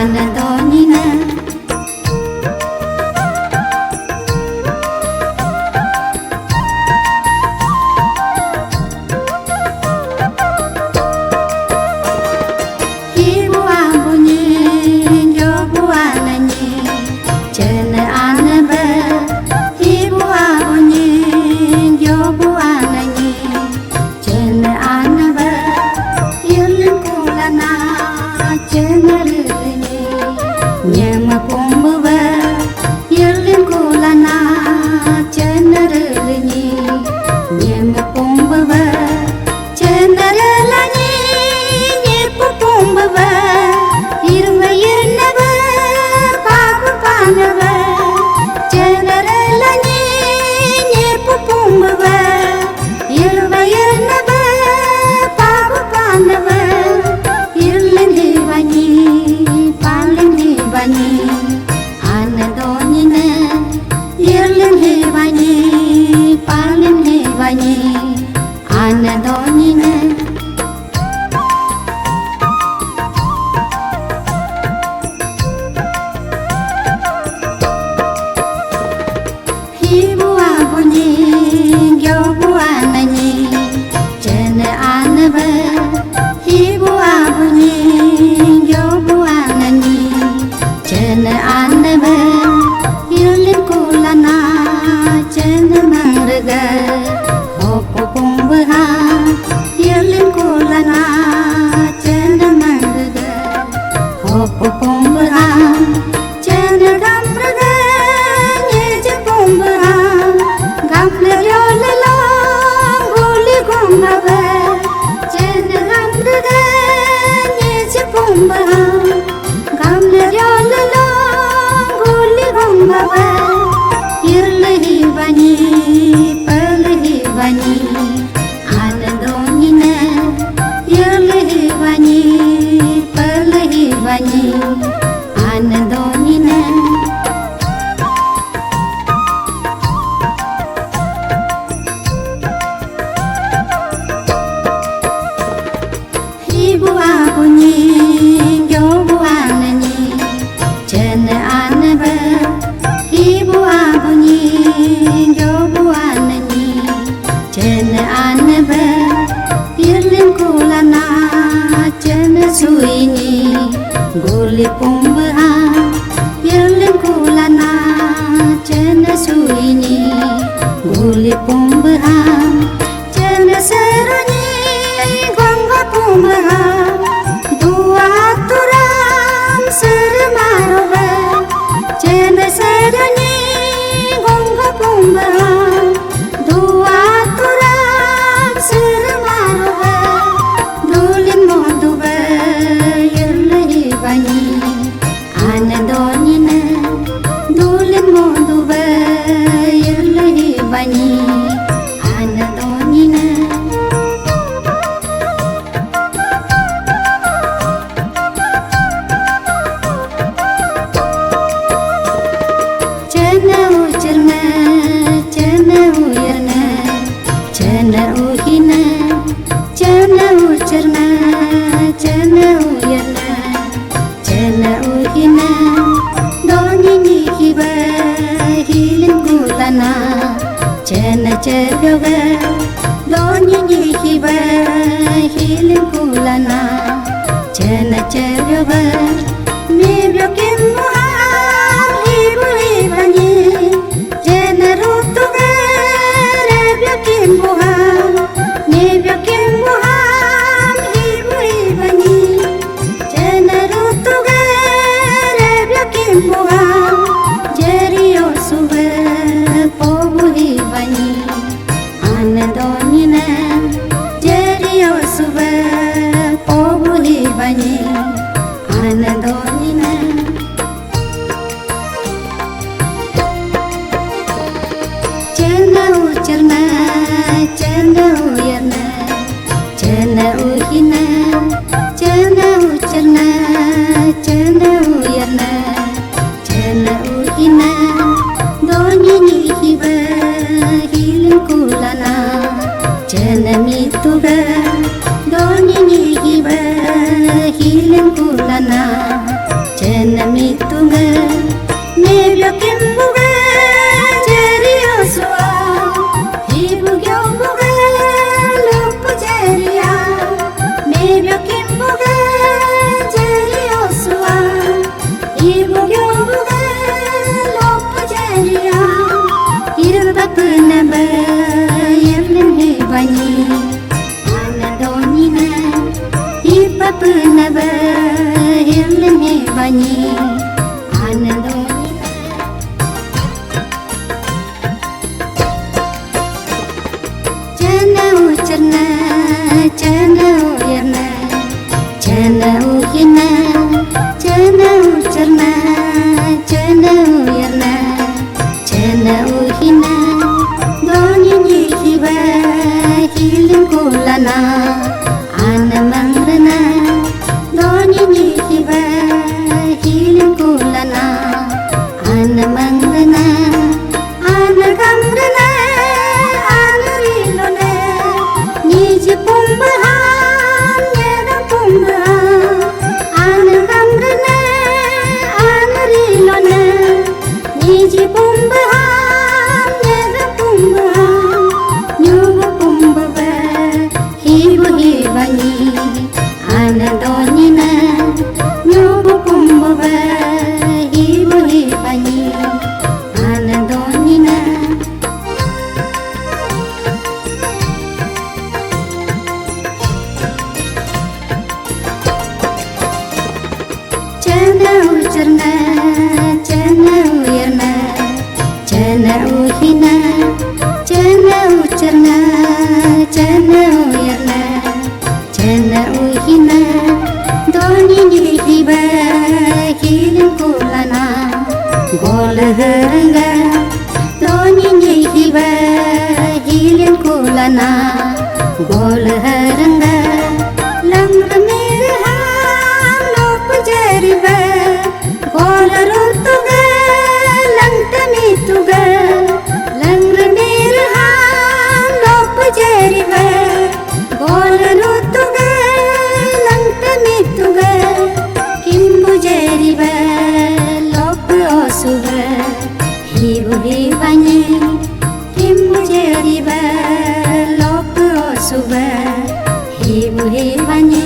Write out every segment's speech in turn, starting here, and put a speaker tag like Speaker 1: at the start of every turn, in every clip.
Speaker 1: Anadonina. Anadonina. Anadonina. Ibu abunyi, yobu anani, jene anaba. Ibu abunyi, yobu anani, jene anaba. Irlin kulana, jene suini, guli pumba. Irlin kulana, jene suini, guli pumba. Jene serani, gongga pumba. Dua turam sermarwa, jene serani, gongga pumba. Dua turam sermarwa, dulin moduba irlahi bani. Anadonina, dulin moduba irlahi bani. Anadonina. Chana uchirna, chana uyarna, chana uhina, chana uchirna, chana uyarna, chana uhina. Donini hiba hilin gulana, chana chergawa. Donini hiba hilin gulana, chana chergawa. Mebyo kimmuha Anadonina, jeriyo suba pobuhi bani. Anadonina. hibanyi anadonina Chana ucharna chana uyarna chana uhina chana ucharna chana uyarna chana uhina doni hiba hilin kulana anamangrana doni hiba hilin kulana anamangrana anagamrana anarilone niji pumbahan nyera pumbahan anagamrana anarilone niji pumbahan nyera pumbahan nyubu pumbawa hibu hibani anadonina nyubu pumbawa hibu hibani anadonina Chana ucharna chana uyarna chana uhina chana ucharna chana uyarna chana uhina doni hiba hilin kulana golharanga doni hiba hilin kulana golharanga langra mere lop jeriba golrutuga langtamituga langra mere lop jeriba golrutuga langtamituga kimbu jeriba lop osuba hibu hibani kimbu jeriba lop osuba hibu hibani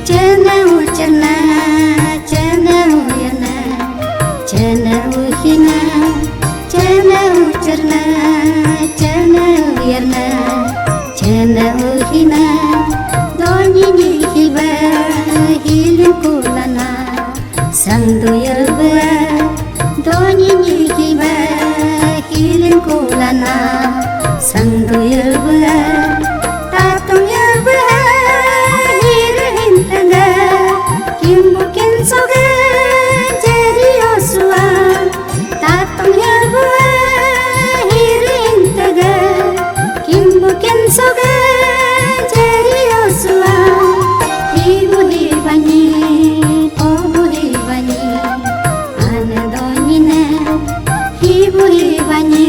Speaker 1: chana ucharna chana uyarna chana uhina chana ucharna chana uyarna chana uhina doni hiba hilin kulana sanduyarba doni hiba hilin kulana sanduyarba tatung yarba hirhintaga kimbu kinsoga jeriosua tatung yarba hirhintaga kimbu kinsoga jeriosua hibu hibani obu hibani anadonina hibu hibani